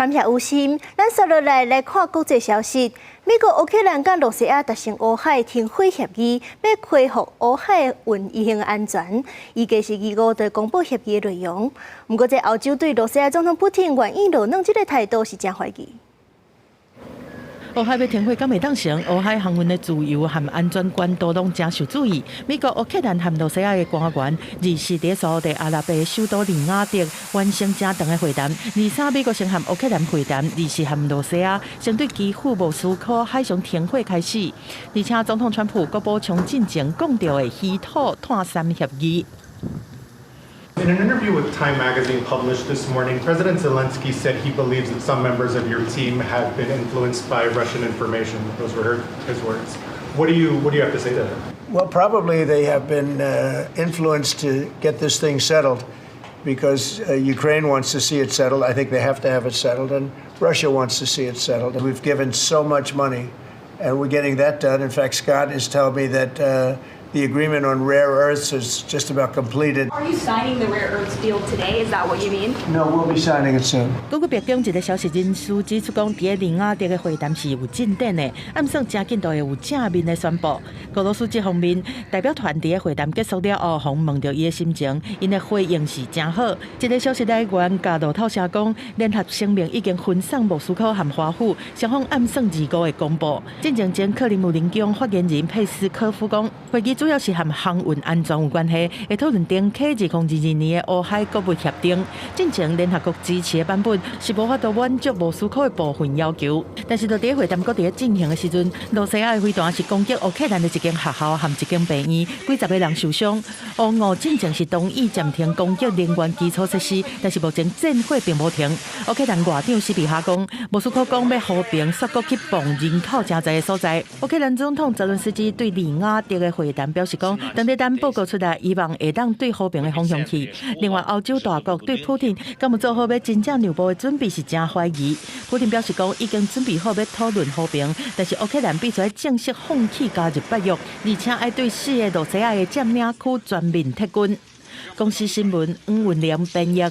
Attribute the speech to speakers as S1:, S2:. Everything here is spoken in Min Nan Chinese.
S1: 感謝有心，咱紲落來來看國際消息。美國烏克蘭佮羅西亞達成烏海停火協議，欲恢復烏海運輸安全。預計是二五就公布協議的內容。毋過，這歐洲對羅西亞總統普丁願意落軟這個態度是誠懷疑。
S2: 烏海欲停火敢會當成，烏海航運的自由和安全關都攏誠受注意。美國、烏克蘭和羅西亞的官員二四佇沙烏地阿拉伯首都利雅得完成誠長的會談。23美國先和烏克蘭會談，24和羅西亞先對基輔莫斯科海上停火開始。而且總統川普閣補充進前講著的稀土碳三協議。
S3: In an interview with Time magazine published this morning, President Zelensky said he believes that some members of your team have been influenced by Russian information. Those were his words. What do you have to say to that?
S4: Well, probably they have been influenced to get this thing settled because Ukraine wants to see it settled. I think they have to have it settled, and Russia wants to see it settled. We've given so much money, and we're getting that done. In fact, Scott is telling me that the agreement on rare earths is just about completed.
S5: Are you signing the rare earths deal today? Is that what you mean?
S4: No, we'll be signing it soon.
S2: 根據白宮一個消息人士指出，講佇利雅得的會談是有進展的，按算誠緊就會有正面的宣布。俄羅斯這方面代表團佇會談結束了後，予問著伊的心情，𪜶的回應是誠好。這個消息來源共路透社講，聯合聲明已經分送莫斯科和華府，雙方按算二五會公布。進前前克里姆林宮發言人佩斯科夫講，會議主要是和航運安全有關係，會討論重啟2022年的烏海穀物協定。進前聯合國支持的版本是無法度滿足莫斯科的部分要求，但是就佇會談閣佇咧進行的時陣，羅西亞的飛彈是攻擊烏克蘭的一間學校和一間病院，幾十個人受傷。烏俄進前是同意暫停攻擊能源基礎設施，但是目前戰火並無停。烏克蘭外長斯比哈講，莫斯科講欲和平，煞閣去爆人口誠濟的所在。烏克蘭總統澤倫斯基對利雅得的會談表示講，當咧等報告出來，希望會當對和平的方向去。另外，歐洲大國對普丁敢有做好欲真正讓步的準備是誠懷疑。普丁表示講，已經準備好欲討論和平，但是烏克蘭必須正式放棄加入北約，而且愛對四个羅西亞的佔領區全面撤軍。公視新聞黃雲良編譯。